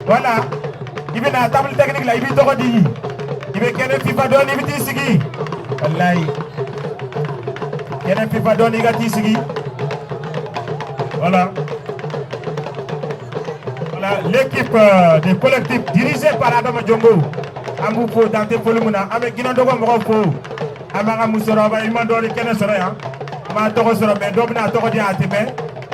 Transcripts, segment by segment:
Voilà, i bɛ na table technique la, i b'i tɔgɔ di, i bɛ kɛnɛ fifa dɔɔni, i bɛ t'i sigi. Walayi, kɛnɛ fifa dɔɔni, i ka t'i sigi. Voilà. Voilà l'équipe de collectif dirigée par Adama Djongo. An b'u fo dan tɛ foli mun na. An bɛ Ginɛdogo mɔgɔw fo. An b'an ka musokɔrɔba ɲuman dɔ de kɛnɛ sɔrɔ yan. N m'a tɔgɔ sɔrɔ, mais dɔ bɛna a tɔgɔ di yan, a tɛ mɛn.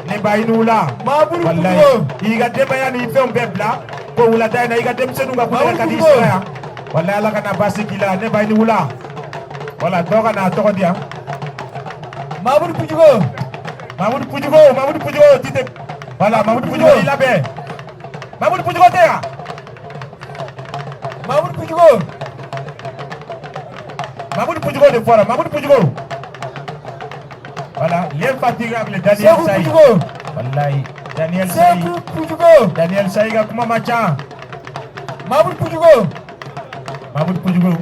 Ne ba, i ni wula. Mamoudou. Walayi. Pujugo. I y'i ka denbaya ni fɛnw bɛɛ bila ko wulada in na i ka denmisɛnninw ka kulonkɛ ka di i Mamoudou. sɔrɔ yan. Walayi, Ala kana baasi k'i la. Ne ba, i ni wula. Voilà, dɔ ka n'a tɔgɔ di yan. Mamoudou Pujugo. Mamoudou Pujugo, Mamoudou Pujugo, tite. Voilà, Mamoudou Pujugo, i labɛn. Mamoudou Pujugo tɛ yan. Mamoudou Pujugo. Mamoudou Pujugo de fɔra, Mamoudou Pujugo. Voilà, l'infatigable Daniel Sekou Saï. Pujugo. Wallahi, Daniel Saï. Sekou Pujugo. Daniel Saï ka kuma man ca. Mamoudou Pujugo. Mamoudou Pujugo.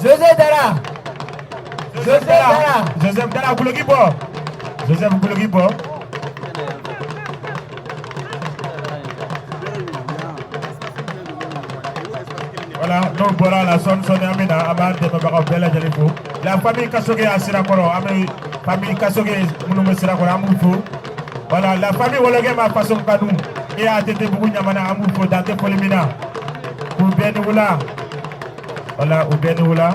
José Dara. Joseph Dara. Joseph Dara, guloki bɔ. Joseph, guloki bɔ. Voilà, n'o bɔra la, sɔɔni sɔɔni an bɛ na, an b'an dɛmɛbagaw bɛɛ lajɛlen fo. La famille Kasoge a Sirakɔrɔ, an bɛ famille Kasoge minnu bɛ Sirakɔrɔ, an b'u fo. Voilà, la famille Wɔlɔgɛ ma faso kanu e ATT Bugu Ɲamana, an b'u fo dan tɛ foli min na. K'u bɛɛ ni wula. Voilà, u bɛɛ ni wula.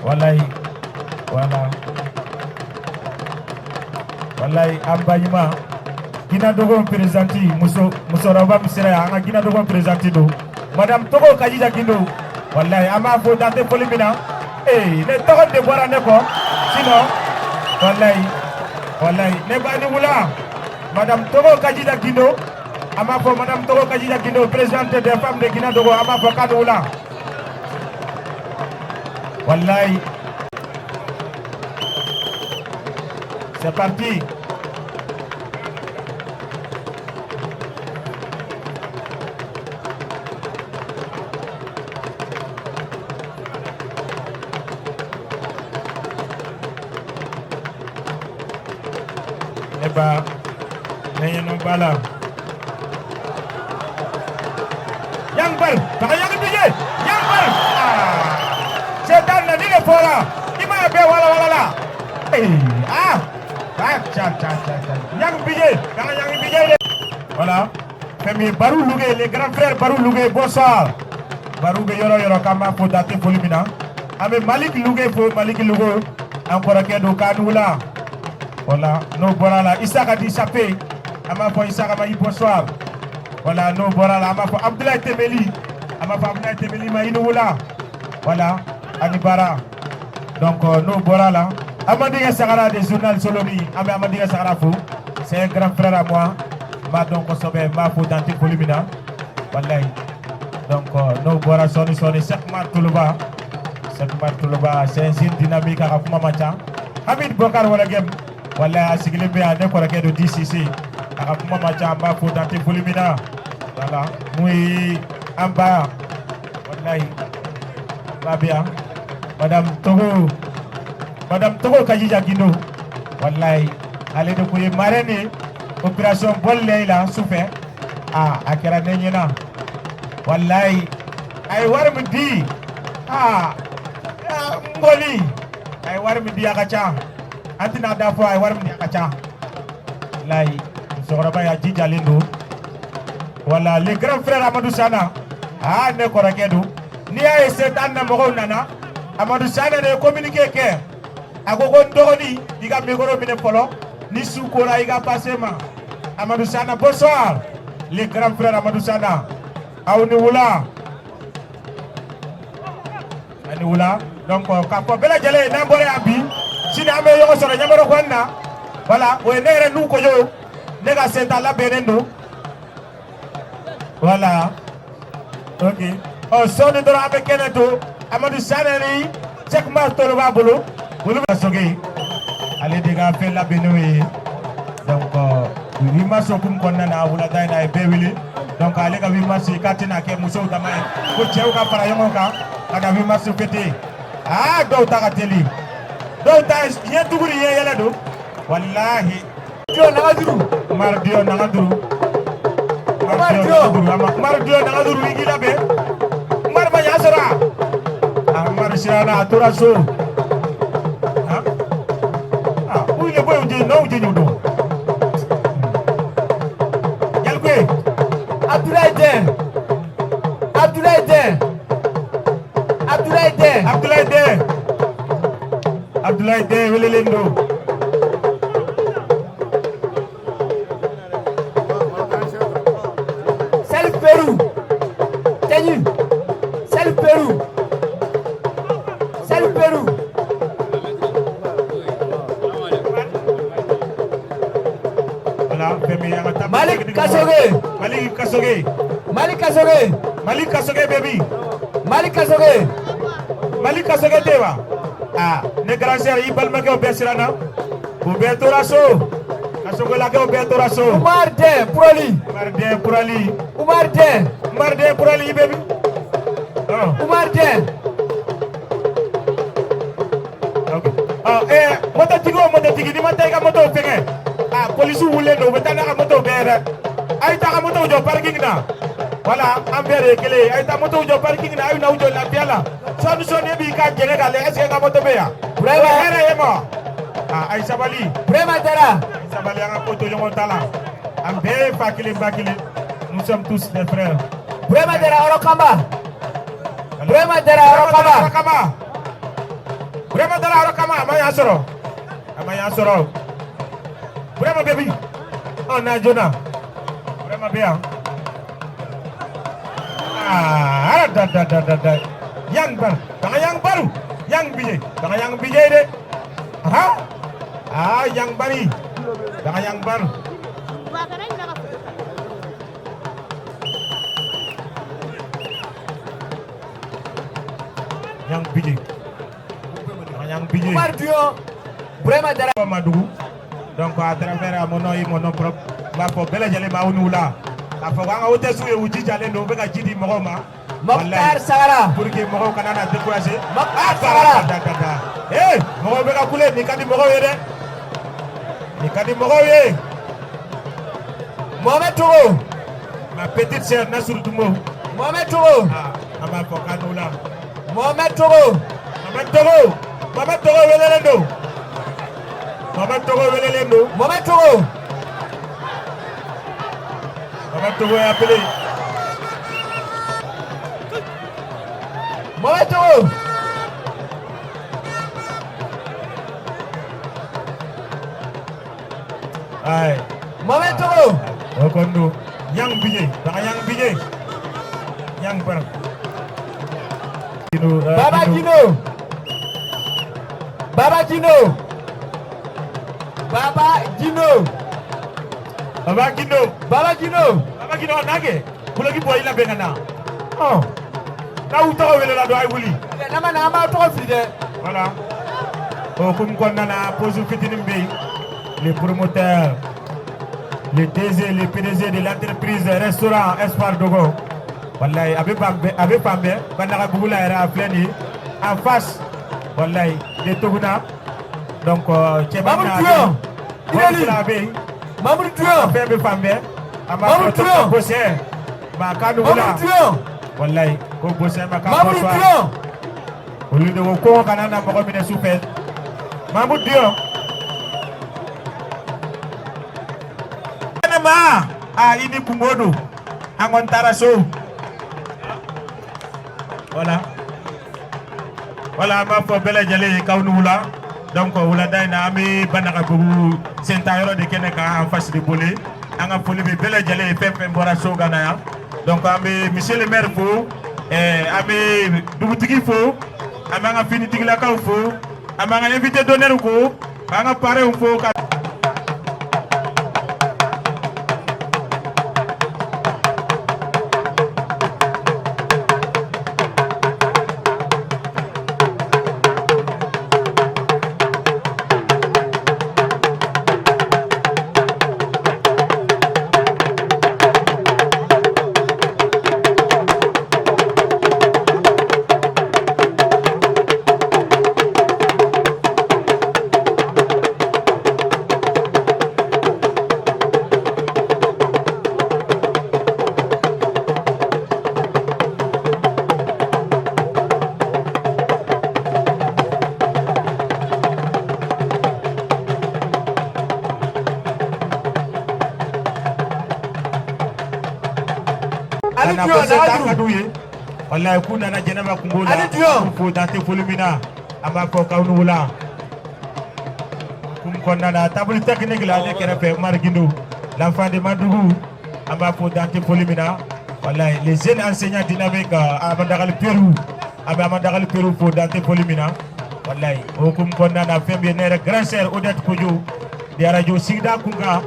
Walayi, voilà. Walayi, an ba ɲuman Ginadogo présidente, muso musokɔrɔba min sera yan, an ka Ginadogo présidente don, madame Togo Kadija Gindo. Walayi, an b'a fo dan tɛ foli min na. Ee, ne tɔgɔ de bɔra ne kɔ, sinon walayi, walayi, ne ba ni wula. Madame Togo Kadija Gindo, an b'a fɔ madame Togo Kadija Gindo, présidente des femmes de Ginadogo, an b'a fɔ k'a ni wula. Walayi, c'est parti. Ne ba, ne ɲɛnɔ ba la. Yang Bal, taga yang bije, Yang Bal. Ah, setan na ni de fɔra. I m'a bɛɛ wala wala la. Ee, ah, ah, ca ca ca ca. Yang bije, taga yang bije de. Voilà. Fɛn min ye Barou Lugue, les grands frères Barou Lugue, bonsoir. Barou bɛ yɔrɔ yɔrɔ, k'an b'a fo dan tɛ foli min na. An bɛ Malik Lugue fo, Malik Lugue, an kɔrɔkɛ don, k'a wula. Voilà, n'o bɔra la, Isaka di Sape, an b'a fɔ Isaka ma i bonsoir. Voilà, n'o bɔra la, an b'a fɔ Abdoulaye Temeli, an b'a fɔ Abdoulaye Temeli ma i ni wula. Voilà, ani baara. Donc n'o bɔra la, Amadou Sagara de journal Solomi, an bɛ Amadou Sagara fo. C'est un grand frère à moi. N b'a dɔn kosɛbɛ, n b'a fo dan tɛ foli min na. Walayi. Donc n'o bɔra sɔɔni sɔɔni, Cheikh Umar Toloba. Cheikh Umar Toloba, c'est un jeune dynamique, a ka kuma man ca. Hamid Bokar Walagem, walayi, a sigilen bɛ yan, ne kɔrɔkɛ don DCC. A ka kuma man ca, an b'a fo dan tɛ foli min na. Voilà, mun ye an ba, walayi, ba bɛ yan. Madame Togo, Madame Togo Kadija Gindo, walayi, ale de kun ye marraine ye opération bɔli la sufɛ. Ah, a kɛra ne ɲɛna. Walayi, a ye wari min di, ah, n kɔni, a ye wari min di, a ka ca. An tɛna da fɔ a ye wari min di, a ka ca. Walayi, musokɔrɔba ya jijalen don. Voilà, le grand frère Amadou Sana. Ah, ne kɔrɔkɛ don. N'i y'a ye setan na mɔgɔw nana, Amadou Sana de ye communiqué kɛ. A ko ko n dɔgɔnin, i ka micro minɛ fɔlɔ, ni su kora i ka passe ma. Amadou Sana, bonsoir. Le grand frère Amadou Sana. Aw ni wula. Aw ni wula. Donc k'a fɔ bɛɛ lajɛlen ye, n'an bɔra yan bi, sini an bɛ ɲɔgɔn sɔrɔ Ɲamakɔrɔ kɔni na. Voilà, o ye ne yɛrɛ n'u kojo. Ne ka senta labɛnnen don. Voilà. Ok. Ɔ, sɔɔni dɔrɔn an bɛ kɛnɛ to Amadou Sana ni Cheikh Umar Tolo b'a bolo. Olu bɛ soge. Ale de ka fɛn labɛnnenw ye. Donc 8 mars hukumu kɔnɔna na, wulada in na, a ye bɛɛ wele. Donc ale ka 8 mars, k'a tɛna kɛ musow dama ye, ko cɛw ka fara ɲɔgɔn kan ka na 8 mars fêter. Aa, dɔw ta ka teli, dɔw ta ɲɛ tugu ni ɲɛ yɛlɛ don, walahi. Dion Nangaduru. Umar Dion Nangaduru. Umar Dion. Umar Dion Nangaduru, i k'i labɛn. Umar ma ɲa sɔrɔ a Umar siranna, a tora so. Ah ah, u le boy je non je ñu do Yalkwe. Abdoulaye Den. Abdoulaye Den. Abdoulaye Den. Abdoulaye Den, Abdoulaye Den welelen do. Salif Perou. Tenu. Salif Perou. Salif Perou. Voilà, fɛn min y'an ka taa Malik Kasoge. Malik Kasoge. Malik Kasoge. Malik Kasoge baby. Malik Kasoge. Malik Kasoge tɛ wa? Ah, ne grand sœur, i balimakɛw bɛɛ siranna, u bɛɛ tora so, Kasogelakɛw bɛɛ tora so. Umar Den Proli. Umar Den Pourali. Umar Den. Umar Den Pourali, i bɛ min? Ɔ. Umar Den. Ok, ɔ mototigi o mototigi, n'i ma taa i ka moto fɛngɛ, ah, polisiw wulilen don, u bɛ taa n'a ka moto bɛɛ ye dɛ. A ye taa ka moto jɔ parking na. Voilà, an bɛɛ de ye kelen ye. A ye taa moto jɔ parking na, a ye n'aw jɔ lafiya la. Sɔɔni sɔɔni, e b'i ka jɛngɛ k'a lajɛ, est ce que n ka moto bɛ yan? Burama. O ye hɛrɛ ye ma. Ah, a ye sabali. Burama Dara. A ye sabali, an ka ko to ɲɔgɔn ta la. An bɛɛ ye fa kelen ba kelen, nous sommes tous des frères. Burama Dara Orokamba. Burama Dara Orokamba. Kama Burama Dara yɔrɔ kama, a ma yan sɔrɔ, a ma yan sɔrɔ. Burama bɛ min? Ɔ, na joona, Burama bɛ yan. Ah, da da da da da, yang bar daga yang baru yang bije daga yang bije de. Aha, ah, yang bari daga yang bar. Yang bije daga yang bije. Umar Dion. Burama Dara. Madougou. Donc à travers mon nom et mon nom propre, n b'a fɔ bɛɛ lajɛlen ma, aw ni wula. K'a fɔ k'an ka hôtesse ye, u jijalen don, u bɛ ka ji di mɔgɔw ma. Mokhtar Sagara. Pour que mɔgɔw kana na décourager. Mokhtar Ah, Sagara. da da da. Eh, mɔgɔw bɛ ka kule, nin ka di mɔgɔw ye dɛ. Nin ka di mɔgɔw ye. Mohamed Togo. Ma petite sœur Nassur Dumbo. Mohamed Togo. Ah, an b'a fɔ k'a ni wula. Mohamed Togo. Mohamed Togo. Mohamed Togo welelen don. Mohamed Togo welelen don. Mohamed Togo. Mohamed Togo est appelé. Mohamed Togo. Aye. Mohamed Togo. O kɔni don. Yang Bije, daga Yang Bije. Yang Bar. Dino, Baba Dino. Dino. Baba Dino. Baba Dino. Baba Dino. Baba Dino. Baba Dino nage. Kuloki bɔ i labɛn ka na. Ɔ. N'aw tɔgɔ welela dɔrɔn, a ye wuli. N'a ma na, an b'aw tɔgɔ fili dɛ. Voilà. O hukumu kɔnɔna na, pause fitinin bɛ yen. Le promoteur, le DG, le PDG de l'entreprise restaurant Espoir Dogo. Wallahi, a bɛ fan bɛɛ, a bɛ fan bɛɛ. Banagabugu la yɛrɛ, a filɛ nin ye. En face, wallahi, de Toguna. Donc, cɛba Mamadou na Dion. Mamadou Ideli. a bɛ yen. Mamadou Dion. Fɛn bɛ fan bɛɛ. An b'a Mamadou fɔ Dion. Docteur Bossin. Maa k'a nugu la. Mamadou Dion. Wallahi, ko Bossin ma k'a Mamadou bonsoir. Dion. Olu de ko kɔngɔ kana na mɔgɔ minɛ su fɛ. Mamadou Dion. Ne ma, a i ni kungo don. An kɔni taara so. Voilà. Voilà, an b'a fɔ bɛɛ lajɛlen ye k'aw ni wula. Donc wulada in na, an bɛ Banagabugu sentayɔrɔ de kɛnɛ kan, en face de Bolé. An ka foli bɛ bɛɛ lajɛlen ye, fɛn fɛn bɔra so ka na yan. Donc an bɛ monsieur le maire fo, an bɛ dugutigi fo, an b'an ka finitigilakaw fo, an b'an ka invité d'honneur fo, k'an ka parrain fo ka Ali Ka na Dion, ko se Nagajuru. ta ka d'u ye. Walayi k'u nana Jɛnɛba kungo la. Ali Dion. K'u fo dan tɛ foli min na. An b'a fɔ k'aw ni wula. Hukumu kɔnɔna na table technique la ne kɛrɛfɛ Umar Gindo, l'enfant de Mandugu, an b'a fo dan tɛ foli min na. Walayi les jeunes enseignants dynamiques Amandagali Peru, an bɛ Amandagali Peru fo dan tɛ foli min na. Walayi o hukumu kɔnɔna na fɛn min ye ne yɛrɛ grand sœur Odette Kojo de radio Sigida Kunkan,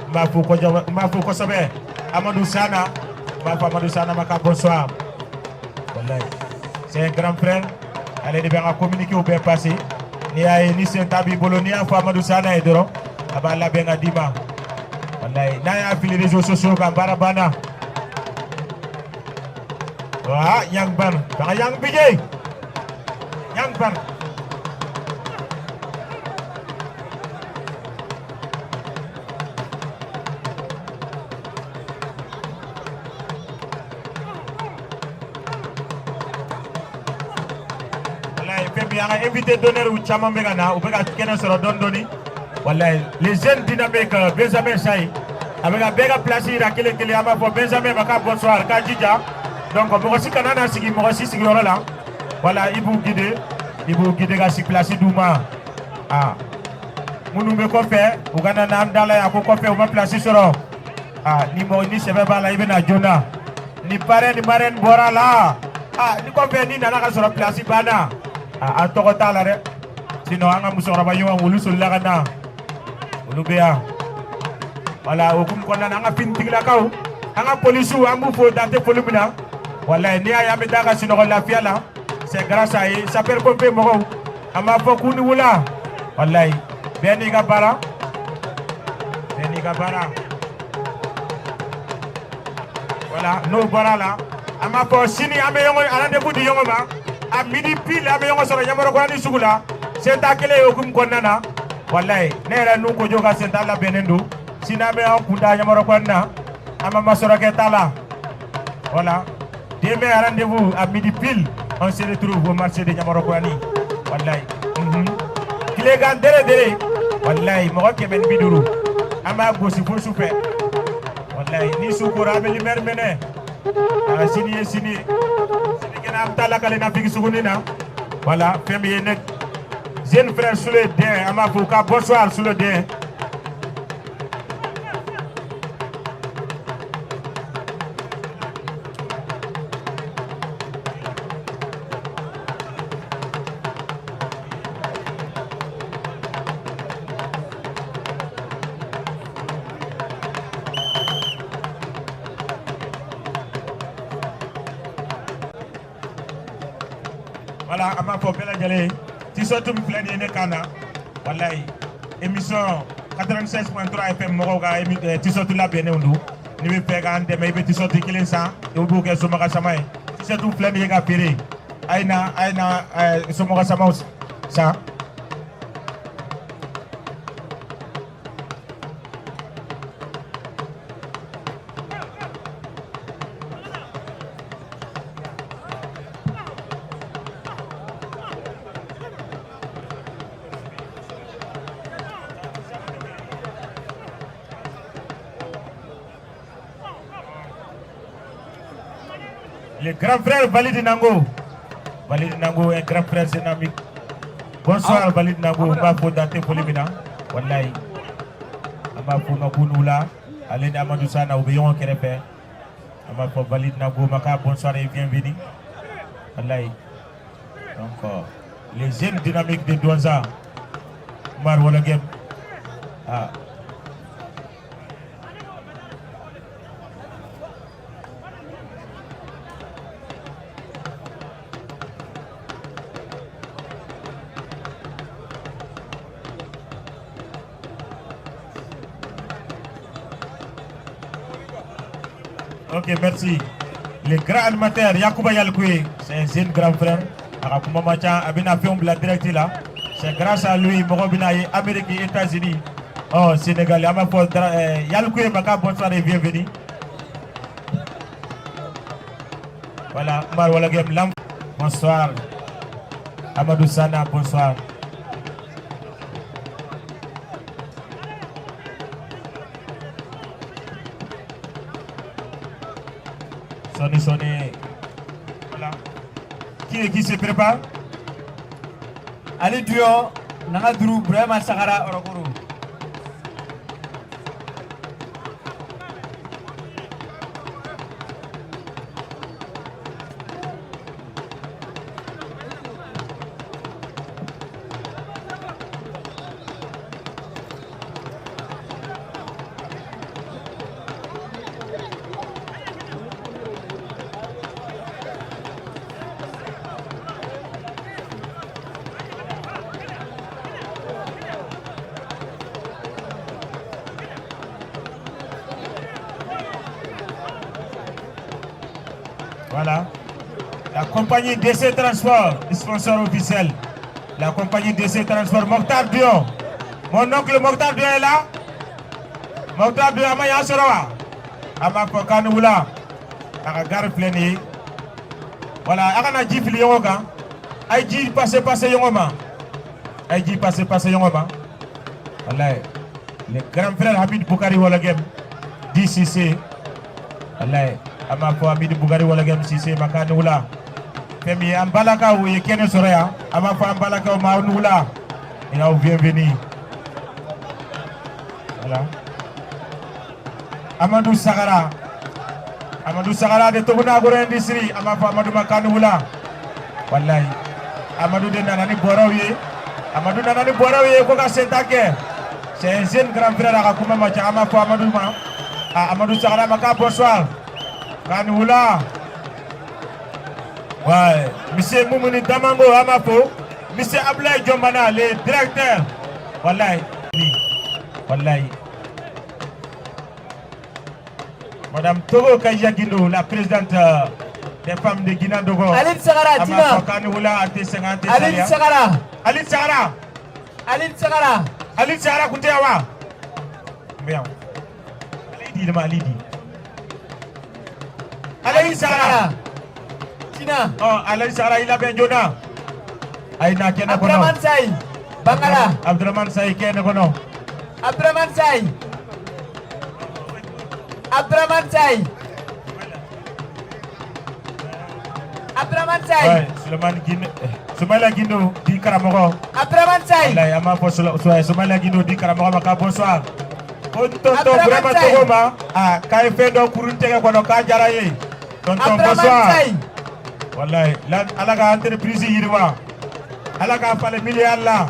n b'a fo kosɛbɛ, n b'a fo kosɛbɛ. Amadou Sana, n b'a fɔ Amadou Sana ma ka bonsoir. Walayi c'est un grand frère, ale de bɛ an ka communiqué bɛɛ passé. N'i y'a ye ni sen ta b'i bolo, n'i y'a fɔ Amadou Sana ye dɔrɔn, a b'a labɛn ka d'i ma. Walayi n'a y'a fili réseaux sociaux kan, baara banna. Waa Yang Ban, Baka Yang Bijé, Yang Ban. Walayi fɛn min y'an ka invité d'honneur caman bɛ ka na, u bɛ ka kɛnɛ sɔrɔ dɔɔni dɔɔni. Walayi les jeunes dynamiques Benjamin Sayi, a bɛ ka bɛɛ ka place yira kelen kelen. An b'a fɔ Benjamin ma ka bonsoir, k'a jija. Donc mɔgɔ si kana na sigi mɔgɔ si sigiyɔrɔ la. Voilà, i b'u guider, i b'u guider ka si place d'u ma. Ah, minnu bɛ kɔfɛ, u ka na n'an da la yan ko kɔfɛ u ma place sɔrɔ. Ah, ni mɔgɔ ni sɛbɛ b'a la, i bɛ na joona. Ni parrain ni marraine bɔra la, ah, ni kɔfɛ ni nana ka sɔrɔ place banna, ah, an tɔgɔ t'a la dɛ. Sinon an ka musokɔrɔba ɲuman olu solila ka na, olu bɛ yan. Voilà, o hukumu kɔnɔna na an ka finitigilakaw, an ka polisiw, an b'u fo dan tɛ foli min na. Walayi n'i y'a ye an bɛ taa ka sunɔgɔ lafiya la, c'est grâce à ye sapeur pompier mɔgɔw, an b'a fɔ k'u ni wula. Walayi bɛɛ n'i ka baara, bɛɛ n'i ka baara. Voilà, n'o bɔra la, an b'a fɔ sini an bɛ ɲɔgɔn rendez-vous di ɲɔgɔn ma à midi pile, an bɛ ɲɔgɔn sɔrɔ Ɲamakɔrɔkurani sugu la, senta kelen ye hukumu kɔnɔna na. Walayi ne yɛrɛ nu Kojo ka senta labɛnnen don. Sini an bɛ an kun da Ɲamakɔrɔkurani na, an ma masɔrɔ kɛ ta la. Voilà, demain rendez-vous à midi pile, on se retrouve au marché de Ɲamakɔrɔkurani. Walayi tilegan dere dere, walayi mɔgɔ 150, an b'a gosi fo sufɛ. Walayi ni su kora, an bɛ lumière mɛnɛ. A sini ye sini ye, sini kɛnɛ an bɛ taa lakale na figi suguni na. Voilà, fɛn min ye ne jeune frère Sule Den, an b'a fɔ ka bonsoir Sule Den. Voilà, an b'a fɔ bɛɛ lajɛlen ye t-shirt min filɛ nin ye ne kan na. Walayi émission 96.3 FM mɔgɔw ka t-shirt labɛnnenw don. N'i bɛ fɛ k'an dɛmɛ, i bɛ t-shirt kelen san, i b'o kɛ somɔgɔ sama ye. T-shirt filɛ nin ye ka feere, a ye na, a ye na somɔgɔ samaw san. Le grand frère Valide Nango. Valide Nango, un grand frère, c'est un ami. Bonsoir Valide Nango, n b'a fɔ dan tɛ foli min na. Wallahi. An b'a fɔ ma k'u la. Ale ni Amadou Sana u bɛ ɲɔgɔn kɛrɛfɛ. An b'a fɔ Valide Nango ma k'a bonsoir et bienvenue. Wallahi. Donc, les jeunes dynamiques de Douentza. Umar Walagem. Ah. Ok, merci. Le grand animateur Yacouba Yalkoué, c'est un jeune grand frère. A ka kuma man ca, a bɛna fɛnw bila direct la. C'est grâce à lui mɔgɔ bɛna ye Amérique, États-Unis, oh Sénégal. An b'a fɔ Yalkoué ma k'a bonsoir et bienvenue. Voilà, Umar Walagem Lam, bonsoir. Amadou Sana, bonsoir. Sɔɔni sɔɔni. Voilà. Qui est qui se prépare? Ali Duyon, Nanga Duru, Burema Sagara, Orokoro. Voilà. La compagnie DC Transport, sponsor officiel. La compagnie DC Transport, Mokhtar Dion. Mon oncle Mokhtar Dion est là. Mokhtar Dion, a ma yan sɔrɔ wa? A m'a fɔ k'an ni wula. A ka gari filɛ nin ye. Voilà, a kana ji fili ɲɔgɔn kan. A ye ji passer passer ɲɔgɔn ma. A ye ji passer passer ɲɔgɔn ma. Wallahi. Le grand frère Hamid Boukari Walagem, DCC. Wallahi. A m'a fɔ Hamid Boukari Walagem Cissé ma k'a ni wula. Fɛn min ye an balakaw ye kɛnɛ sɔrɔ yan. A b'a fɔ an balakaw ma aw ni wula. Et aw bienvenue. Voilà. Amadou Sagara. Amadou Sagara de Toguna Agro Industrie. A b'a fɔ Amadou ma k'a ni wula. Wallahi. Amadou de nana ni bɔrɛw ye. Amadou nana ni bɔrɛw ye ko ka senta kɛ. C'est un jeune grand frère, a ka kuma ma ca. An b'a fɔ Amadou ma. Ah, Amadou Sagara ma ka bonsoir. K'a ni wula. Ouais. Monsieur Moumouni Damango, an b'a fo. Monsieur Abdoulaye Diombana, le directeur. Wallahi. Wallahi. Madame Togo Kaya Guindo, la présidente des femmes de Guinadogo. Aline Sagara, A b'a Tina. fɔ k'a ni wula, a tɛ sɛgɛn, a tɛ Aline saliya. Sagara. Aline Sagara. Aline Sagara. Aline Sagara kun tɛ yan wa? N bɛ yan. Ale di ma ale di. Aline Sagara. Tina. Ɔ, Aline Sagara, i labɛn joona. A ye na kɛnɛ kɔnɔ. Abdraman Saï. Bangala. Abdurahman Sayi kɛnɛ kɔnɔ. Abdraman Saï. Abdraman Saï. Abdraman Saï. Ouais, Souleymane Guindo, Soumaïla Guindo di karamɔgɔ. Abdraman Saï. Wallahi, an b'a fɔ Soumaïla Guindo di karamɔgɔ ma ka bonsoir. Ko tonton Abdurahman Burama Sayi. Togo ma, a k'a ye fɛn dɔ kurun tɛgɛ kɔnɔ k'a diyara ye. Tonton Abdraman bonsoir. Saï. Wallahi, Ala ka entreprise yiriwa. Ala k'a falen miliyari la.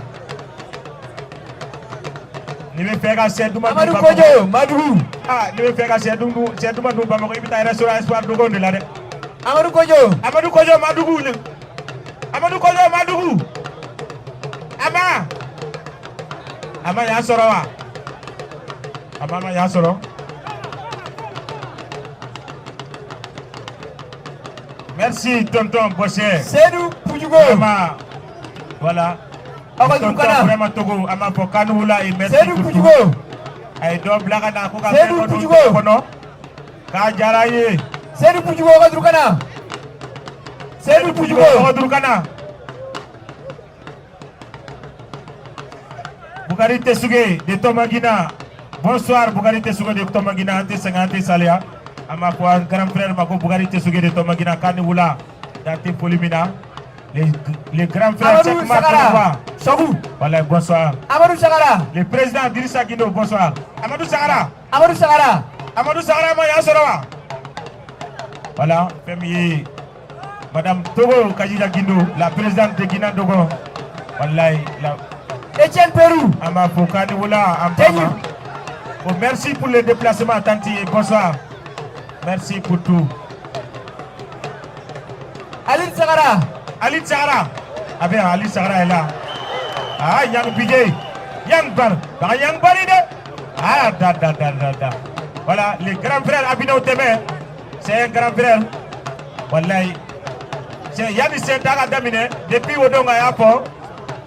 N'i bɛ fɛ ka sɛ duman dun Amadou Bamakɔ. Kojo, Madougou. Ah, n'i bɛ fɛ ka sɛ dun sɛ duman dun Bamakɔ, i bɛ taa restaurant Espoir Dogon de la dɛ. Amadou Kojo. Amadou Kojo Madougou ne. Amadou Kojo Madougou. Ama. Ama y'a sɔrɔ wa? Ama ma y'a sɔrɔ. Merci tonton Bossé. Seydou Poudjougo. Vraiment. Voilà. Amadou Tonton Kana. Vraiment Togo, a m'a fɔ k'an ni wula et merci Seydou pour tout. Poudjougo. A ye dɔ bila ka na ko ka fɛn Seydou dɔ don Poudjougo. tɛgɛ kɔnɔ. K'a diyara an ye. Seydou Poudjougo, Kadrukana. Seydou Poudjougo. Tɔgɔ kana. Bukari Tesuge de Tomagina. Bonsoir Bukari Tesuge de Tomagina. An tɛ sɛgɛn, an tɛ saliya. An b'a fɔ an grand frère ma ko Bukari Tesuge de Tomagina k'a ni wula. Dan tɛ foli min na. Les grands frères Amadou Cheikh Marc Sagara. Koloba. Sogou. Voilà, bonsoir. Amadou Sagara. Le président Dirissa Guindo, bonsoir. Amadou Sagara. Amadou Sagara. Amadou Sagara ma y'a sɔrɔ wa? Voilà, fɛn min ye Madame Togo Kadija Guindo, la présidente de Guinadogo. Wallahi, la, Etienne Perou. an b'a fɔ k'a ni wula an ba ma. Oh, merci pour le déplacement, tantie, et bonsoir. Merci pour tout. Aline Sagara. Ali Sagara. Ah bien, Ali Sagara est là. Ah, Yang Bigé. Yang Bar. Bah, Yang Bari de. Ah, da, da, da, da, da. Voilà, le grand frère Abino Teme. C'est un grand frère. Wallahi. C'est Yanni Sentaga daminɛ depuis o don a y'a fɔ.